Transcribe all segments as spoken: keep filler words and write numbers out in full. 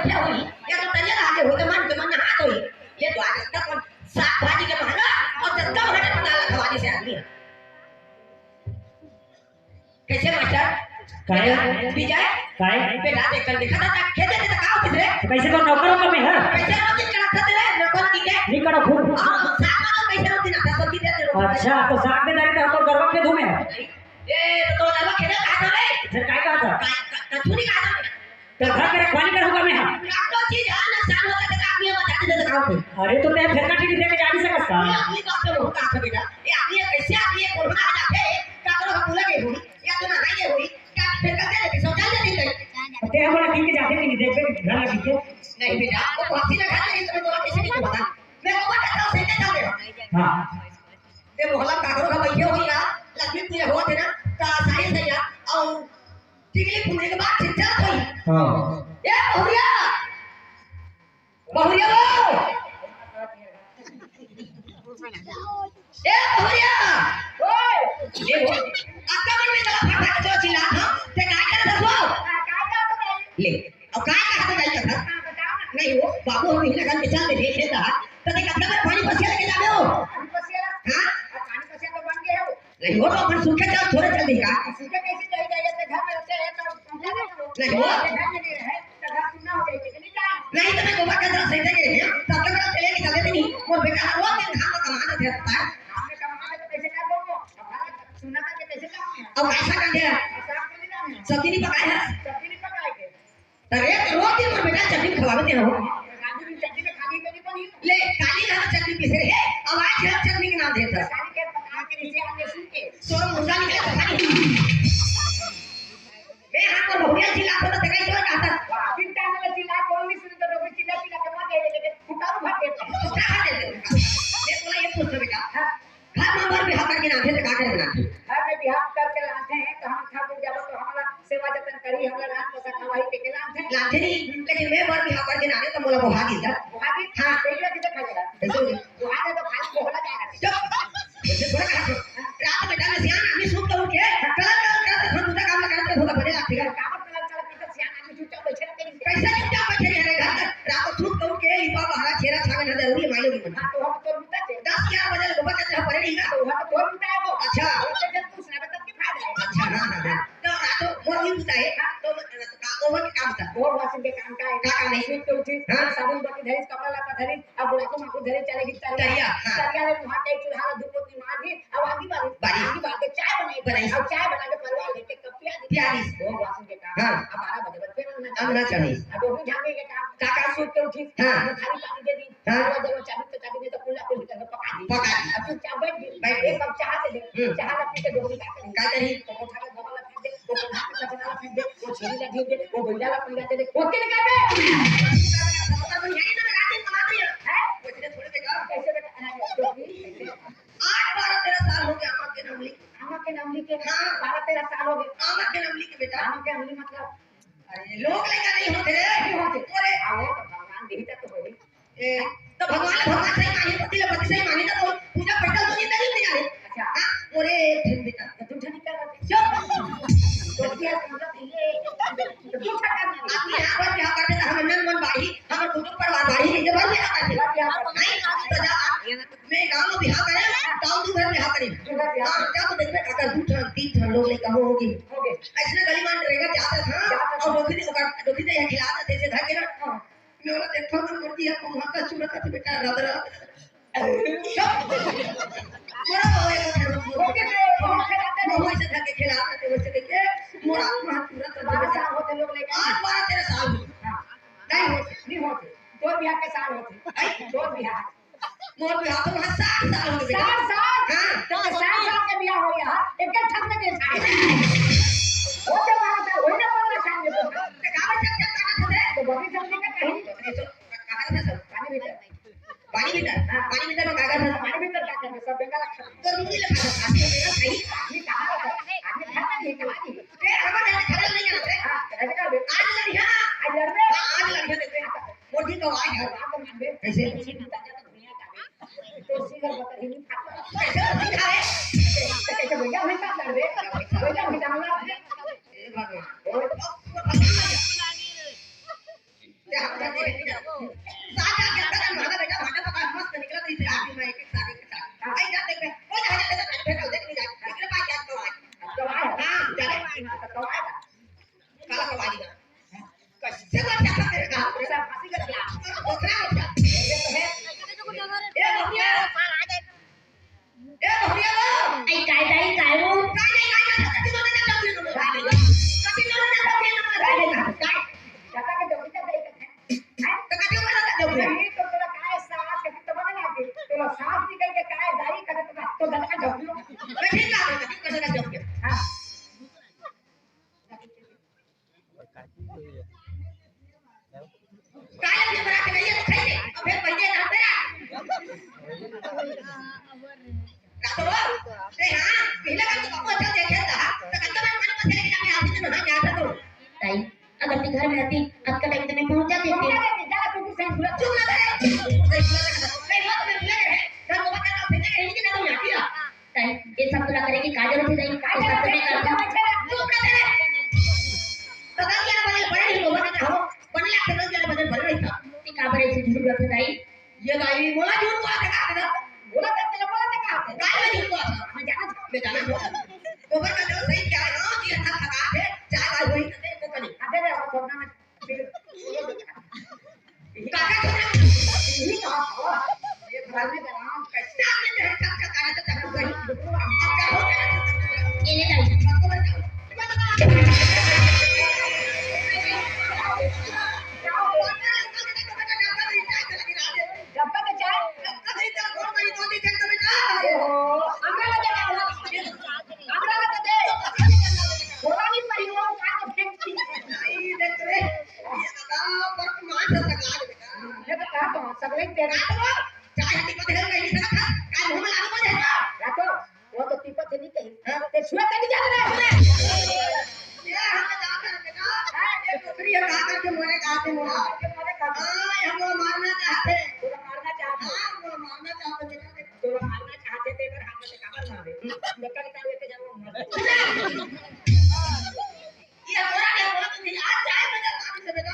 क्या होई? या तो तरिया नहा के होई, तो मन के मन नहा तो होई। ये तो आज तक साग भाजी के महंगा और जब कम हटे तो दाल खवा दे से आदमी। कैसे मास्टर? काय? विजय? काय? बेटा, देख कर देखा था, खेते में तो का होती रे? तो कैसे तो नौकर का मैं है? कैसे नौकर की करा था तेरे? नौकर की के? नहीं करो खूब। हाँ, साग वाला कैसे होती ना, दस रुपये दे दे। अच्छा, तो साग दे डाली तो हम तो गरबा के धूमे। ये तो गरबा खेले कहा था रे? फिर काय कहा था? काय, का, कछु नहीं कहा था। तो घर के रखवाली करूँगा मैं, हाँ। का तो चीज है, नुकसान होता है, तो आदमी हम बता दे, तो काम पे। अरे, तो तैं फेर का टीटी दे के जा नहीं सकत का? ये आदमी का तो बहुत आंख बेटा। ये आदमी कैसे आदमी है, कोरोना आ जाते, का करो, हम बोला के हुई, या तो नहाई के हुई, का फेर का दे देते, शौचालय दे देते। तैं हमारा की के जाते नहीं, देख, देख, घर लगी के। नहीं बेटा, वो फांसी लगा दे, तो मैं बोला, कैसे नहीं बता? मैं को बता, सही से चल दे। हाँ। ये मोहल्ला का करो, बैठे हुई ना, लक्ष्मी पूजा हुआ थे ना, तो सारी सैया, और टिकली फूलने के बाद चिल्लात होई। हाँ। ए बहुरिया! बहुरिया बो! ए बहुरिया! ओए! ए बहुरिया! अक्का मन में गला फट फट जो चिल्लात हो, ते काय करत हस वो? ले, अब काय कहत हो, काय कहत हो? नहीं हो, बाबू हम ही लगन के चल दे देखे था, तो ते कतना बार पानी पसिया लेके जाबे हो? हाँ? नहीं हो तो अपन सूखे चावल थोड़े चल देगा। सूखे कैसे चल जाएगा? तो घर में रहते हैं तो पहुंचा देते हो। नहीं हो। घर में नहीं रहे तो घर सुन्ना हो जाएगा, नहीं जाए। नहीं तो मैं गोबर का जरा सही देंगे। तब तक मेरा चले निकल देते नहीं। और बेटा हर रोज दिन घाम में कमा देते रहता है। घाम में कमा तो कैसे कर दो? अब घर सुन्ना करके कैसे कमाएं? अब ऐसा कर दे। ऐसा आप नहीं जाने। सब्जी नहीं पकाए है। सब्जी नहीं पकाएंगे। अरे, रोज दिन भर बेटा चटनी खवावे दे रहो। राजू की चटनी में खाली तो नहीं बनी। ले, काली ना चटनी पीसे रहे, अब आज हम चटनी के नाम देता। काली के पका के नीचे आके सूखे। तोर मुंडा निकले तो खाली। मैं हाथ पर बहुरिया चिल्ला तो तक ही तो कहता। दिन टाइम में चिल्ला, कोई नहीं सुनता, तो भी चिल्ला चिल्ला के मार दे देते, फुटारू भाग देते। फुटारू भाग देते। मैं बोला, ये पूछ लो बेटा। हाँ। घर में बर बिहाव करके लाथे त का करे बनाथे? घर में बिहाव करके लाथे हैं तो हम ठाकुर जाबो तो हमला सेवा जतन करी, हमला रात को सखावाही के के लाथे। लाथे नहीं, लेकिन मैं बर बिहाव करके लाथे तो मोला बोहा दी दा। बोहा दी? हाँ। तो ये किसे खा लेगा? कैसे हो गया? बोहा दे तो खाली बोहला जाएगा। चुप। ऐसे थोड़ा कहा। रात में डाल सियान आदमी सूत के उठ के कलर कलर करते थोड़ा दूसरा काम करते थोड़ा बने लाथे। काबर कलर कलर करते सियान आदमी चुपचाप बैठे रहते हैं। कैसे चुपचाप बैठे रहे घर में? रात को सूत के उठ के लिपा बहारा छेरा छावे ना जरूरी है मायने की। हाँ, तो हम तो दस ग्यारह बजे ले गोबर कचरा पड़े नहीं ना। तो वहाँ तो धोल उठा है वो। अच्छा। वो तो जब तू सुना तब के फायदा है। अच्छा, हाँ, हाँ, हाँ। तो रात को मोर भी बुता है। हाँ। तो मैं, तो काम, वो के काम था। वो वाशिंग के काम का है। का काम है? सुबह उठी, हाँ। साबुन बत्ती धरी, कपड़ा लत्ता धरी, अब बुढ़ा को माकू धरी, चले गई तरिया। तरिया, हाँ। तरिया में वहाँ के चूल्हा ला धूप उतनी मार दी, अब आगी बारी। बारी। आगी बार के चाय बनाई। बनाई। अब चाय बना के परिवार लेके कब पिया दी। पिया दी। वो वाशिंग के काम। हाँ। अब बारह बजे बच्चे अंगना अंगना चढ़ी। चढ़ी। अब वो भी झाड़ने के काम। का काम? सुबह उठी, हाँ। वो थाली पानी दे दी। हाँ। दरवाजा वो चाबी तो चाबी नहीं तो कुल्ला कुल्ली करके पका दी। पका दी। अब चुपचाप बैठ गई। बैठ गई। एक कप चाह दे दी। हम्म। चाह ला पी के डोकरी का करी? का करी? तो कोठा का गोबर ला फेंक दे, वो कोठा का कचरा ला फेंक दे, वो छेरी ला ढील दे, वो भैया ला पैरा दे दे, वो किन कर दे? पता तो यही ना रात दिन कमा रही है। हैं? वो इतने थोड़े बेकार। कैसे बेटा? हाँ, डोकरी। आज बारह तेरह साल हो गया आमा के नमली। आमा के नमली के? हाँ। बारह तेरह साल हो गए। आमा के नमली के बेटा। आमा के नमली मतलब? अरे, लोग लइका नहीं होते रे। नहीं होते। अरे। हाँ, वो तो भगवान देवता तो होई। ए, तो भगवान, भगवान सही माने, पति ले पति सही माने, तो पूजा पटल तो नहीं करी नहीं जाने। अच्छा। हाँ, मोरे एक ठन बेटा। तो तू ठन कर रहा है। चुप। तो क्या समझा ये? तो तू ठन कर रहा है। आप यहाँ पर क्या करते थे? हम नंद मन बाड़ी, हम कुटुंब परिवार बाड़ी, ये बात क्या करते? बात क्या करते? नहीं, आप तो जा, आप मैं गांव में बिहाव करे, गांव दू घर बिहाव करे। दू घर बिहाव। हाँ, क्या तो देखबे, अगर दू ठन, तीन ठन लोग लइका हो होगी। हो गए। ऐसने गली मान रेंगत जात रहा था, जात रहा था। और डोकरी, ओकर, डोकरी दे खिलात रहा, जैसे घर के ना। हाँ। मैं बोला, "देखो ना, मुर्गी है, कौन हाथ का सूरत है, बेटा, रात रात।" मोरा बाबा, ये तो ओके, तो वो खिलाते हैं। वो वैसे घर के खिलात रहा था, वैसे देखे, मोरा हाथ सूरत है, बारह बेटा। साल होते लोग लइका। आज बारह तेरह साल हो। हाँ। नहीं होते। नहीं होते। दो बिहाव के साल होते। नहीं। दो बिहाव। मोर बिहाव तो वहाँ साठ साल हो गए बेटा। साठ साल? हाँ। तो साठ साल के बिहाव हो गया, हाँ? एक एक ठक में दे साठ। वो तो बारह साल, वही ना पन्द्रह साल में तो। तो काबर चल चल काटत होते? तो बकरी समझे का कहीं? बकरी तो कहाँ था सब? पानी भीतर। पानी भीतर? हाँ। पानी भीतर में कागज था। पानी भीतर क्या करना? सब बेंगा रखा। तो रूढ़ी लगा था, आदमी बेंगा खाई। आदमी कहाँ रहता है? आदमी घर में नहीं, कहाँ नहीं? ए, हमारे यहाँ खड़े नहीं रहते। हाँ, ऐसे कर दे। आज लड़िया। आज लड़बे? हाँ, आज लड़िया देखते हैं। मोदी को आए हैं। बात तो मान बे। कैसे? तो सीधा बता ही नहीं था। कैसे नहीं था रे? तो कैसे भैया भाई साथ लड़ रहे? भैया भाई साथ लड़ रहे? हे भगवान। और अब तो भगवान आ गया। क्या? काबर ऐसे झूठ बोलत हे दाई? ये दाई, मोला झूठ बोलत हे का? बोलत हे, तेला बोलत हे का? काय ला झूठ बोलत हे? मैं जानत हँव। मैं जानत हँव। गोबर का जो सही क्या है ना, कि अच्छा खराब है, चाय वाय होई, तो देखो कनी। अबे रे, वो छोड़ना मत। काका छोड़ना मत। ये कहा था? ये घर में बना, कैसे आपने मेरे साथ का गाना तो चला गई। अब क्या हो गया? ये ले दाई। डब्बा में चाय? डब्बा में चाय, घोर में दो दिन तक तो बेटा। ओहो, हमरा लगे क्या हुआ? हमरा लगे दे। घोड़ा नहीं पड़ी, वो उठा के फेंक दी। नहीं, देख रे। ये बता, पर तू मार से सगला दे बेटा। ये तो कहा तो, सगले तेरे। चाय हटी को देर कहीं से रखा, काल हम लागू हो जाएगा। रातो, वो तो पीपत से नहीं कही। हाँ? ते छुआ के नहीं जात रहे। ये हम जात रहे बेटा। हाँ? ये टोकरी है, कहाँ करके मोरे, कहाँ से मोरा? कहाँ करके मोरे, कहाँ से? हाँ, ये हमको मारना चाहते। तोला मारना चाहते। हाँ, हमको मारना चाहते बेटा। तोला मारना चाहते थे, पर हम तो काबर मारे? निकल निकल लेके जाओ, मर। ये बोला, ये बोला तो नहीं, आज चाय बजा पानी से बेटा।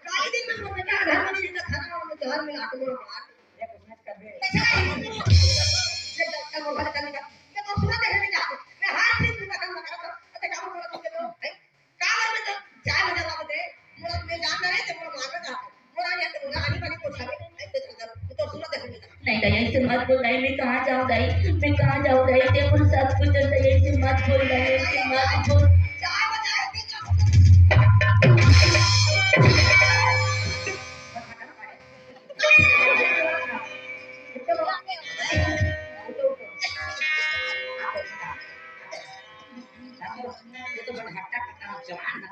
काली दिन में वो बेटा घर में नहीं रहता, खाना में जहर मिला के वो मार। ये कुछ मत कर दे। कैसे नहीं? ये डॉक्टर को भर करने का। मैं तो सुना देखने नहीं जाते। मैं हाथ से भी मदद न करता। अरे काम करो तुम तो, हैं? काम में तो चाय बजा पाते। मोला मैं जानना नहीं, तो मोला मारना चाहते। मोला ये तो मोला आनी बानी को छावे। ऐसे तो सुना देखने नहीं जाते। नहीं, नहीं, ऐसे मत बोल, नहीं, मैं कहाँ जाऊँ, दाई? मैं कहाँ जाऊँ, दाई? ते कुल सब कुछ जानता है, ऐसे मत बोल, दाई, ऐसे मत बोल। ये तो बड़ा हट्टा कट्टा जवान है।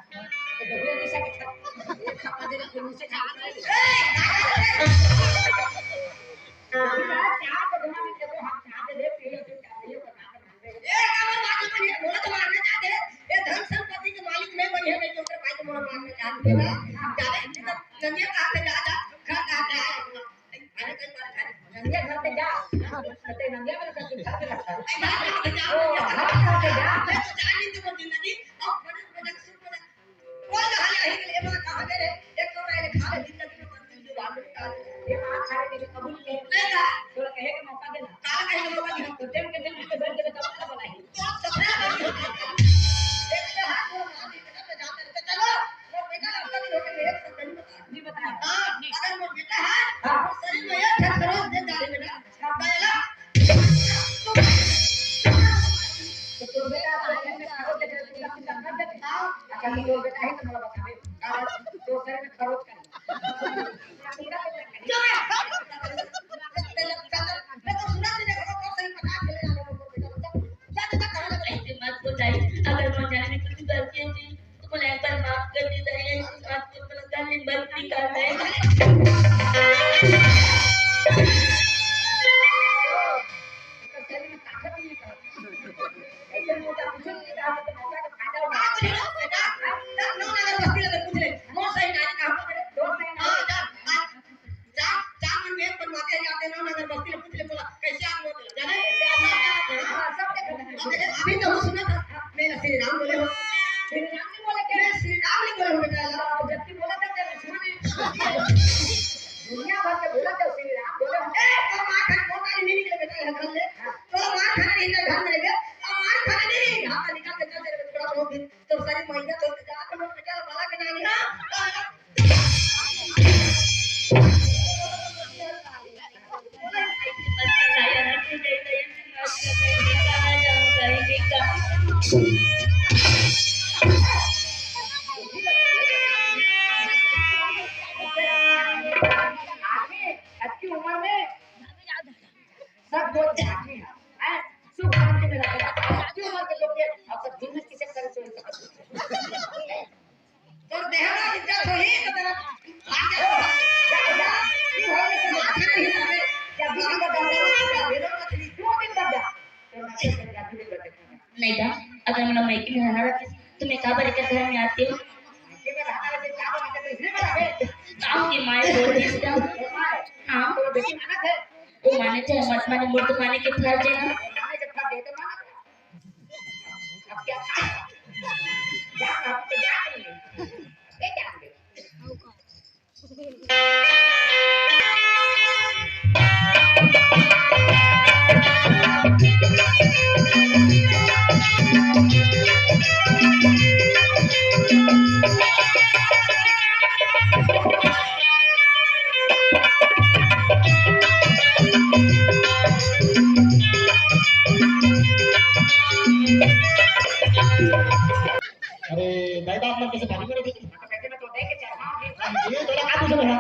तो डबल पैसा के छप-, ये छप्पा दे रहा, मुझसे खा रहा है। अभी बात चार को घुमा के देखो, हम चार दे दे, पी लो, फिर चार दे, ये बता दे, मार दे। ए, काबर मार दे, ये बोला तो मारना चाहते हैं। ये धन संपत्ति के मालिक मैं बनी है, मैं क्यों कर भाई को बोला मारना चाहते हैं ना? जाने, नंगे कहाँ पे जा, जा, घर कहाँ पे आए? अरे, कोई बात नहीं। नंगे घर पे जा। तो नंगे में तो घर पे लगता है। ओ, घर पे जा। मैं तो जान नहीं दूंगा जिंदगी। अब बड़े, बड़े सुख में कोई कहा नहीं, ये बात कहा मेरे, एक तो मैंने खा ले, जिंदगी में मत मिल, जो बात में खा ले। ये बात सारे तेरे कबूल नहीं। नहीं कहा। तो कहे के मौका देना। कहा कहे के मौका देना। तो तेरे के दिल में बैठ के तब तक बनाई। तो सपना बनी। देखते हाथ में मार दी, बेटा, मैं जाते रहते। चलो, वो बेटा, आपका दिन होके मेरे साथ नहीं बता। नहीं बताया। हाँ, अगर वो बेटा है, हाँ। वो शरीर में एक छत करो, दे जा रहे बेटा। पहला, तो तोर बेटा तो घर में खरोच के तेरे पूजा पूजा कर देते। हाँ। अच्छा, तो तोर बेटा है तो मोला बतावे। हाँ। तो शरीर में खरोच कर। चुप है। मैं तो सुना नहीं देखो, तो सही पता चले ना लोगों को बेटा। जा, जा, जा, कहाँ लग रही है? ऐसे मत बोल दाई, अगर मैं जाने में कुछ गलती होती तो बोला, "एक बार माफ कर दे दाई, ऐसी बात को अपना गले में मत निकाल दाई।" ऐसे मोटा कुछ नहीं कहा, तो मोटा का फायदा उठा। हाँ, तो लो, बेटा, हाँ, लो, लो, अगर बस्ती लगे, पूछ ले। कौन सही नारी कहाँ पर है? दोस्त है ना? हाँ, जा, हाँ। जा, जा, मन में बनवाते हैं, जाते ना, नगर बस्ती में पूछ ले, बोला, कैसे आप लोग जाने? हाँ, सब देखो। अबे, अभी तो वो सुना था, मैं श्री राम बोले हो। श्री राम नहीं बोले क्या? मैं श्री राम नहीं बोले हो, बेटा, यार। जबकि बोला था, क्या लक्ष्मण है? दुनिया भर के बोला था, श्री राम बोले हो। ए, तो माँ का मोटा नहीं निकले, बेटा, यहाँ कर ले। तो मार खाना नहीं, इधर घर में रह गया। तो मार खाना नहीं, यहाँ का निकाल के चल, तेरे को थोड़ा बहुत दिन। तो सारी महिला तो इंतजार कर लो, बेटा, बाला के नानी, हाँ? आदमी, अबकी उम्र में सब बोल के आदमी है, हैं? सुख शांति में रहते हैं। अबकी उम्र के लोग ये, अब सब बिजनेस के चक्कर में चोरी करते हैं। तोर देह में इज्जत होही तो तेरा भाग जा। जा, जा। ये हो गया तो माथा नहीं है। जब भी हमको डर लगे, जब भी रोक मछली, दो दिन तक जा। तो ना तो तेरे जाती भी बरकत नहीं है। नहीं था, अगर मेरा मायके में रहना रहती, तो मैं काबर एकर घर में आती हूँ? मायके में रहना रहती, क्या बात है, तो इसलिए बता दे। गाँव की माय बोल रही थी। ये माय? हाँ। तो बेटी मानत है? वो माने थे, मत माने, मुर्द माने के फर्ज है ना। माने जब फर्ज है तो मानत है। अब क्या? क्या? अब तो क्या करेंगे? ये क्या करेंगे? का पूछे मैं?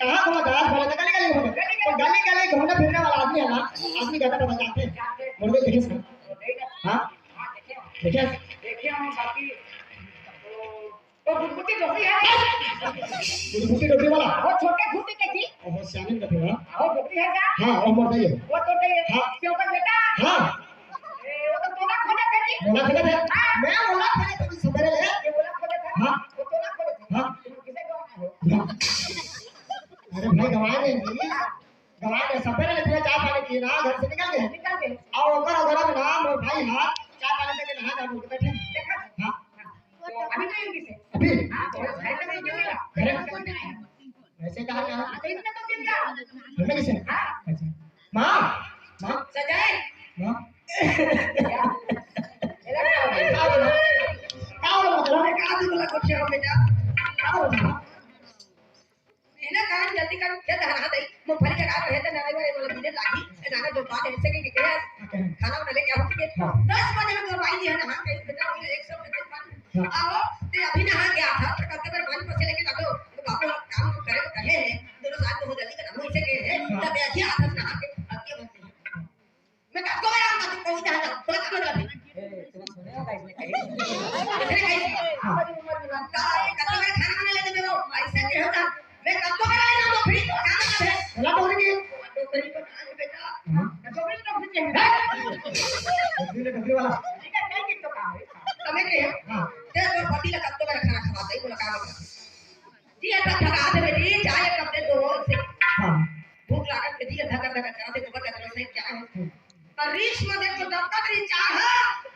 कहाँ घूमत हस? बोले तो गली गली घूमत। तो गली गली घूमने फिरने वाला आदमी है ना, आदमी ज्यादा बदल जाते हैं। मुर्गे देखे से? हाँ? देखे? देखे हम बाकी वो गुटगुटी डोकरी है। गुटगुटी डोकरी वाला? वो छोटे गुटी के जी। वो सियानी का थोड़ा। वो डोकरी है क्या? हाँ, वो मरता ही है। वो तो दे। हाँ। क्यों कर बेटा? हाँ। ए, वो तो तोला खोजे थे जी। तोला खोजे थे? हाँ। मैं तोला खोजे थे, सवेरे ले। ये तोला खोजे थे? हाँ। वो तोला खोजे थे? हाँ। तुम किसे गाँव आए हो? हाँ। अरे भाई, गंवाए नहीं जी। गंवाए नहीं, सवेरे ले बिना चाय पानी किए ना, घर से निकल गए। निकल गए। और ओकर, ओकर में ना, मोर भाई हाथ, चाय पानी करके नहा जा, उठ बैठे। देखा? हाँ। तो अभी तो ये किसे? अभी? हाँ, तो भाई तो नहीं मिला। अरे। वैसे कहा क्या? हाँ, तो इतना तो गिर गया। हमें किसे? हाँ। अच्छा। माँ, माँ। सजाए। माँ। क्या? मेरा क्या हो गया? क्या बोला? क्या बोला? बोला, मैं कहा भी बोला, कुछ हो बेटा। क्या बोला? मेहनत करन, जल्दी कर, खेत हरा दई, मूंगफली के डाल रहे थे, नाना रे, वाला मिले लागी, ए, नाना जो बात है, इससे के, के, के, खाना बना ले, क्या हो गया? हाँ। दस बजे में तो भाई जी है ना, हाँ, कहीं बेटा, बोले, एक सौ रुपये पानी। हाँ। आओ, ते अभी नहा गया था, तो कब के बार पानी पसे लेके जाते हो? तो बाबू, काम करे तो कहे हैं, दोनों साथ में हो, जल्दी कर, हम इसे कहे हैं, हाँ। तब ऐसे आदत नहा के, अब के बनते हैं। मैं कब को गया हूँ, तू कौन था, तो कब को गया? ए, तुम सुने हो, guys, ने कही? इसने कही, हाँ। हमारी उम्र में लगता है, कब को गया खाना बना लेते हो, ऐसे नहीं होता। मैं कब को गया हूँ, तो फिर तो खाना बना है। बोला तो नहीं। तो फिर तो खाना बेटा। हाँ। तो फिर तो फिर चाहिए। डोकरी ने डोकरी वाला। ठीक है, कहीं की तो कहा है। तो मैं कहे, हाँ। तेरे को पति लगा तो मेरा खाना खवाता ही, बोला, काम करता। जी, अब थका दे बेटी, चाय कप दे दो, इसे। हाँ। भूख लागत के जी, धक धक करते गोबर का तरह से क्या है? हम्म। और रिक्स में देखो, जब तक नहीं चाह,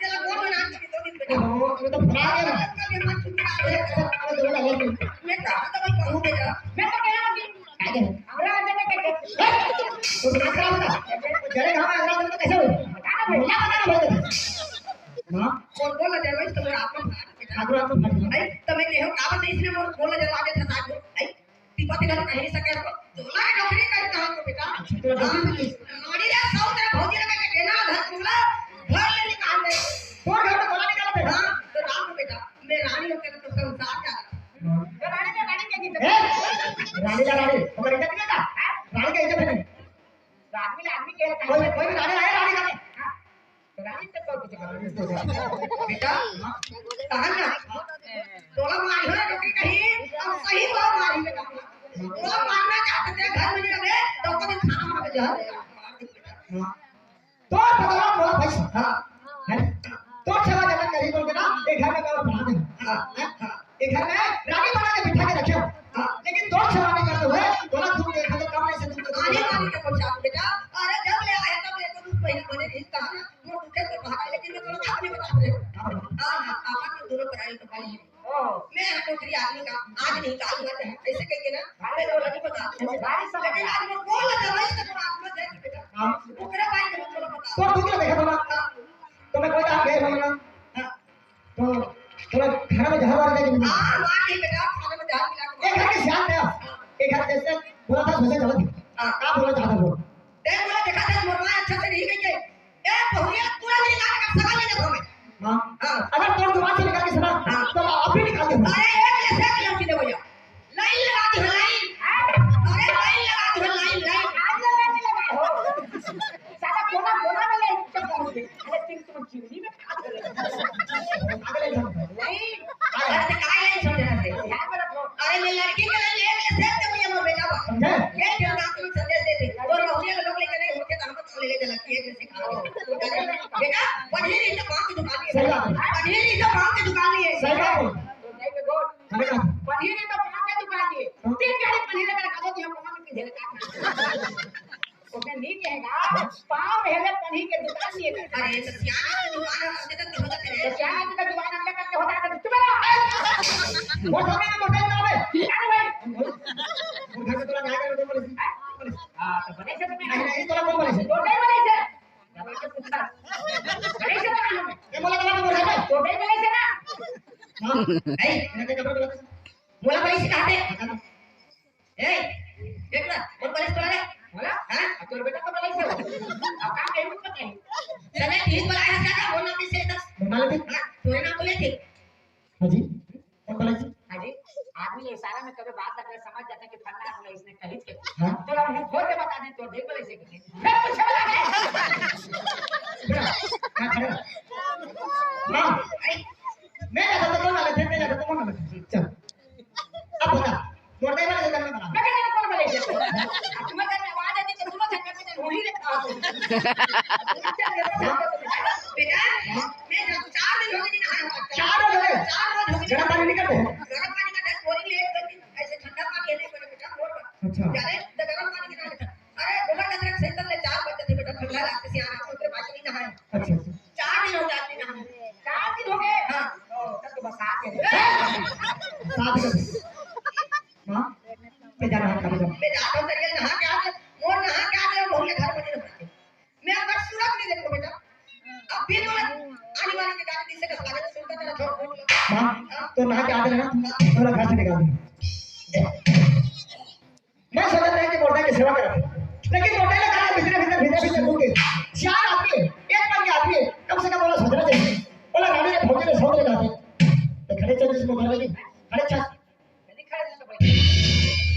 तेरा गोड़ में नाम की दो दिन बेटा। ओहो, ये तो फुला गया ना। कल ये मत छुपा दे। अरे, अरे, अरे, अरे, अरे। मैं कहा तो मैं कहूँ बेटा। मैं तो कह रहा हूँ कि आ गया। हमरा अंदर में क्या? तो दिमाग खराब होता। जरे घाम अंदर में तो कैसे हो? पता ना भाई। क्या पता ना भाई? हाँ? बोल, बोल ना, जय भाई, तुम्हारा आत्मा फटा बेटा। ठाकुर आपको फट गया। भाई, तो मैं कहो, का बात है इसने बोल, बोल ना, जय भाई, था, था, भाई। तिब्बत घर कहीं सके हो। तोला नौकरी करता हो तो बेटा। अच्छा, तो नौकरी भी की। नौकरी रे, सौ तेरा भौजी लगा के देना, घर चूल्हा, घर ले निकाल दे। तोर घर में तोला निकाल दे। हाँ, तो राम को बेटा, मैं रानी होकर तो संसार जा रहा। हाँ। तो रानी तो रानी के जीते। ए, रानी ला रानी, तुम्हारी इज्जत नहीं था? रानी का इज्जत है नहीं। तो आदमी ला आदमी के कोई, कोई भी रानी आए, रानी का। हाँ। रानी तो तो कुछ कर। बेटा, कहा ना? तोला मारी हो ना नौकरी कहीं, अब सही वो मारी बेटा। तोला मारना चाहते थे, घर में नहीं रहे, तो को खाना वाना दे। हाँ। तो पता मोला पैसा। हाँ। है? तो सेवा जतन करी बोल के ना, एक घर में और बना दे। हाँ। है? हाँ। एक घर में रानी बना के बिठा के रखे हो। हाँ। लेकिन तो सेवा नहीं करते हुए, बोला तुम देखो तो कम नहीं से तुम तो आने वाली के पहुंचा दो बेटा। अरे जब ले आए तब एक दो महीना बने नहीं कहा ना, वो दुखे से बाहर आए, लेकिन मैं तोला बात नहीं बता रहे। हाँ। हाँ, हाँ, आपन तो दूर पर आए तो भाई। ओह। मैं तो तेरी आदमी का आज नहीं काल मत है, ऐसे कह के ना, मैं तो नहीं बता। भारी समझ लेकिन आज मैं बोल लगा भाई तो आत्मा जाएगी बेटा। हाँ। ओकरा भाई को तोला बता। तो तू क्या देखा था? हाँ। तो मैं कोई काम गए होंगे ना। हाँ। तो थोड़ा खाना में जहर वाला दे दीजिए। हाँ, मार नहीं बेटा, खाना में जहर मिला के एक घंटे से आते हैं। हाँ। एक घंटे से बोला था, सोचा चला थी। हाँ। क्या बोलना चाहता था वो? देख बोला, देखा था, मोर माँ अच्छा से नहीं गई है। ए, बहुरिया पूरा नहीं ला रखा, सगा नहीं देखो मैं। हाँ। हाँ। अगर तोर जुबान से निकाल के सुना, हाँ। तो अभी निकाल दे। अरे, एक ले से किया सीधे भैया। लाइन लगा दी है, लाइन। अरे, लाइन लगा दी है, लाइन, लाइन। आज लगा के लगा हो। साला कोना, कोना में लाइन चल रही है। अरे, तेरी तो जिंदगी में खा दे। अगले घर में। लाइन। अरे, तो काय लाइन समझ रहा है? ध्यान में रखो। अरे, मैं लड़की के लाइन ले, ले, से तो भैया, वो बेटा बा। समझे? ये फिर रात में संदेश दे दे। और बहुरिया के लोग लेके नहीं होते, तो हम तो ले लेते, लड़की है, जैसे बेटा, पनीर ही तो पान की दुकान है। सही बात है। पनीर ही तो पान की दुकान है। सही बात है। तो जाइए गोल। सही बात है। पनीर ही तो पान की दुकान है। हाँ। तीन गाड़ी पनीर का रखा दो, हम पान की ढेर का। उसने नहीं कहेगा, पाव पहले पनीर की दुकान नहीं है। अरे, तो सियाना की दुकान है, उसके तो होता है। तो सियाना की दुकान अंदर करके होता है, तो तुम्हारा। वो सामने में मोटा नाम है। क्या रे भाई? वो घर में तोला गाय का बोले। हाँ, तो बने से तो नहीं, नहीं, तोला कौन बोले? तो नहीं बने से। ये बोला था ना, बोला था। तो नहीं बोले से ना। हाँ। नहीं, मैंने कब बोला था? बोला भाई से कहा थे? ए, देख ना, कौन बोले से बोला रे? बोला? हाँ? अब तोर बेटा तो बोले से हो। अब काम कहीं मत बताइए। चले, ठीक बोला है, क्या था? बोलना किसे था? बोला थे। हाँ, तूने ना बोले थे। हाँ जी, कौन बोला जी? हाँ जी, आदमी इशारा में कभी बात अगर समझ जाता है, फलना है, इसने कही थे। हाँ। तो हम मुंह खोल के बता दें, तो देख बोले इसे कहे। फिर पूछे वाला है। हाँ, खड़े रहो। हाँ, मैं जाता तो कौन आ लेते, मैं जाता तो कौन आ लेते। चल। अब बता, मोटा ही वाला जगह में बना। मैं कहता कौन बोले इसे? अब तुम्हें घर में आवाज आती तो तुम्हें घर में कुछ वही रखा हो। बेटा, मैं जब चार दिन हो गए नहीं नहाया हूँ। चार रोज हो गए? चार रोज हो गए। गर्म पानी नहीं करते? गर्म पानी का दस बोरी ले करके ऐसे ठंडा पानी है नहीं, बोले, "बेटा, और मत।" अच्छा। जा रहे, तो गर्म पानी के डाले। अरे, गोबर गंदरक सेंटर ले चार बजे थे, बेटा, ठंडा लागते से आना, तो फिर बाकी नहीं नहाए। अच्छा, अच्छा। चार दिन हो गए, आदमी नहाए। चार दिन हो गए? हाँ। ओ, तब तो बस आ गए। सात बजे। हाँ? बेटा, नहा के आ जाओ। बेटा, आप उधर ये नहा के आ गए, और नहा के आ गए, वो भैया घर बजे नहाते। मैं अगर सूरत नहीं देखो बेटा, अब भी बोला, आने वाले के गाने से का स्वागत सुनता तेरा छोड़ बोल। हाँ, तो नहा के आते ना, थोड़ा घर से निकाल दे। मैं समझ रहा कि मोटा की सेवा करते, लेकिन मोटा ने कहा, "भीतर, भीतर, भीतर, भीतर दूंगे।" सियान आदमी है, एक मन के आदमी है, कम से कम बोला सोचना चाहिए। बोला, "रानी ने भौजी ने सौंप रखा है।" तो खड़े चल, जिसको मार लगी, खड़े चल। जल्दी खड़े हो तो भाई।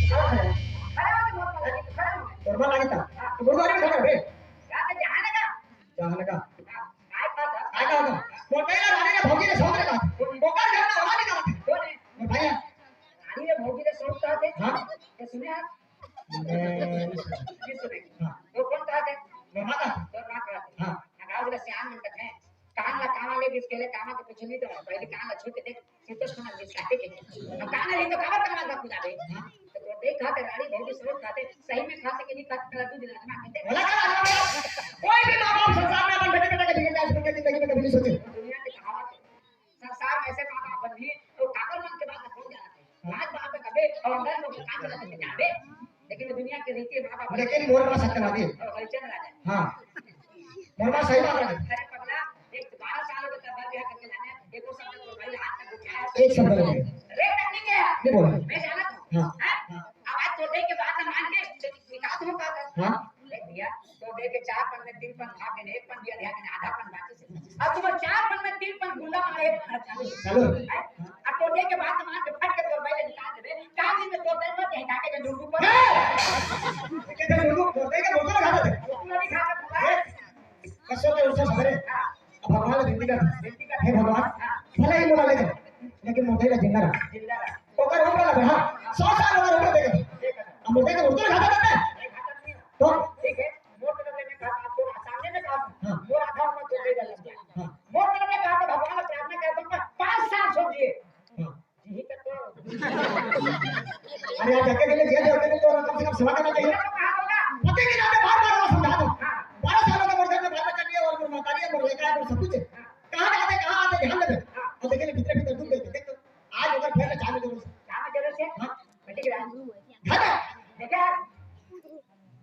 खड़ा है। खड़ा हो तो बहुत लगा, खड़ा हो। तोर मन लागी था। हाँ। तो गुरुद्वारे में खड़ा है बे। यहाँ पे जहाँ लगा। जहाँ लगा। हाँ, काय बात है? काय बात है? वो मेरा रानी ने भौजी ने सौंप रखा। वो ओकर घर में हवा निकाल। कौन है? वो भैया। रानी ने भौजी ने सौंप रखा थे। हाँ। ये सुने आप? मैं ये सुने। हाँ। वो कौन कहा थे? वो माता। तो माँ कहा थे। हाँ। गाँव के सियान मन कहते हैं। कान ला कामा ले, जिसके लिए कामा के पीछे नहीं दौड़ा, पहले कान ला छू के देख, संतोष कुमार जी चाहते के। अब कान नहीं तो कामा कामा का पूजा दे। तो, तो देख खाते रानी भौजी सरोज खाते, सही में खाते कि नहीं खाते, कल दूध लाना कहते। बोला क्या बात है? कोई भी माँ बाप संसार में अपन बेटे बेटा के बिगड़ जाए, इसको जिंदगी में कभी नहीं सोचे। दुनिया की कहावत है। संसार में ऐसे माँ बाप बन गए, तो काकर मन के बात भूल जाना चाहिए। आज बाप का कभी और अंदर में काम करते थे, जाबे। लेकिन वो दुनिया के रीति माँ बाप लेकिन मोर बड़ा सत्यवादी है। और हरिचंद्र राजा। हाँ। मोर बड़ा सही बात है। अरे पगला, एक बारह साल हो गए, तब भी करके जाने, एक वो शब्द तो भाई हाथ तक उठाया। एक शब्द नहीं। रे तक नहीं गया। नहीं बोला। मैं जाना था। हाँ। हाँ? हाँ। अब आज तोड़े के बाद ना मान के निकाल दूँ बात। हाँ। देख भैया, तोड़े के चार पन में तीन पन भाग गए, एक पन दिया ध्यान में, आधा पन बाकी से। अब तुम चार पन में तीन पन गुल्ला मारे, एक पन हटा दो। चलो। हैं? अब तोड़े के बाद ना मान के फट के तोड़ पहले निकाल दे। कहाँ दिन में तोड़ दे, मत यहीं जाके जो डुंडू पर। ए! कहते डुंडू, तोड़े के बोलते ना खाते थे। तू नहीं खाता, तू हैं? बस हो गया, उससे भरे। हाँ। अब भगवान से विनती कर। विनती कर। हे भगवान, हाँ। भले ही मोला ले जाओ, लेकिन मोटे का जिंदा रहा। जिंदा रहा। ओकर उम्र ला बढ़ा, सौ साल ओकर उम्र दे दे। अब मोटे का उम्र तो खाता था। नहीं खाता नहीं है। तो? ठीक है, मोटे का मैंने कहा, आपको सामने में कहा, हाँ। मोर आधा उम्र तो दे दे। हाँ। मोटे ने कहा था, भगवान से प्रार्थना करता हूँ, पाँच साल सो जिए। हाँ। यही तक तो। अरे यार, जब तक के लिए जिया, जब तक के लिए तो कम से कम सेवा करना चाहिए। पति के नाते बार-बार वो समझा दो। बारह सालों का मोर घर में बाल बच्चा नहीं है और मोर महतारी है, मोर लड़का है, मोर सब कुछ है। कहाँ जाते, कहाँ आते, ध्यान देते। और देखे भीतर भीतर दुख देते। देख तो, आज अगर फिर चालू करो। क्या जरूरत है? हाँ। बेटी के घर में। देखा?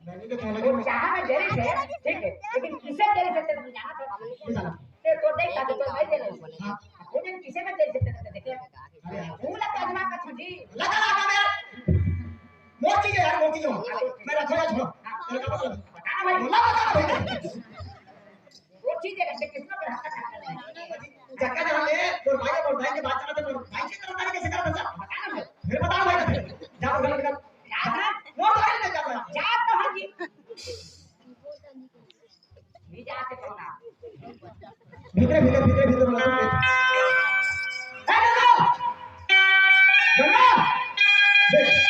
मैंने तो कहा वो लगा। चाह में जरूरत है, ठीक है, लेकिन किसे जरूरत है, तुम जाना था। ये जाना। ते तो देख, तो भाई जरूरत है। हाँ। वो दिन किसे में जरूरत है, देखे। अरे यार। वो लगा दिमाग का छुट्टी। लगा, लगा, लगा। मोर चीज है यार, मोर चीज है। मैं रखो या छोड़ो। तेरे का मतलब। बताना भाई। बोला, बता भाई। वो चीज है, किसमें पर हक है? जगह जहाँ ले, और भाई, और भाई के बात करना तो भाई की तरफ कैसे कर बच्चा? बताना भाई। फिर बताओ भाई। जा, उधर निकल। जा, जा। मोर भाई ले जा, जा। जा तो हर जी। भीतर, भीतर, भीतर, भीतर बोला।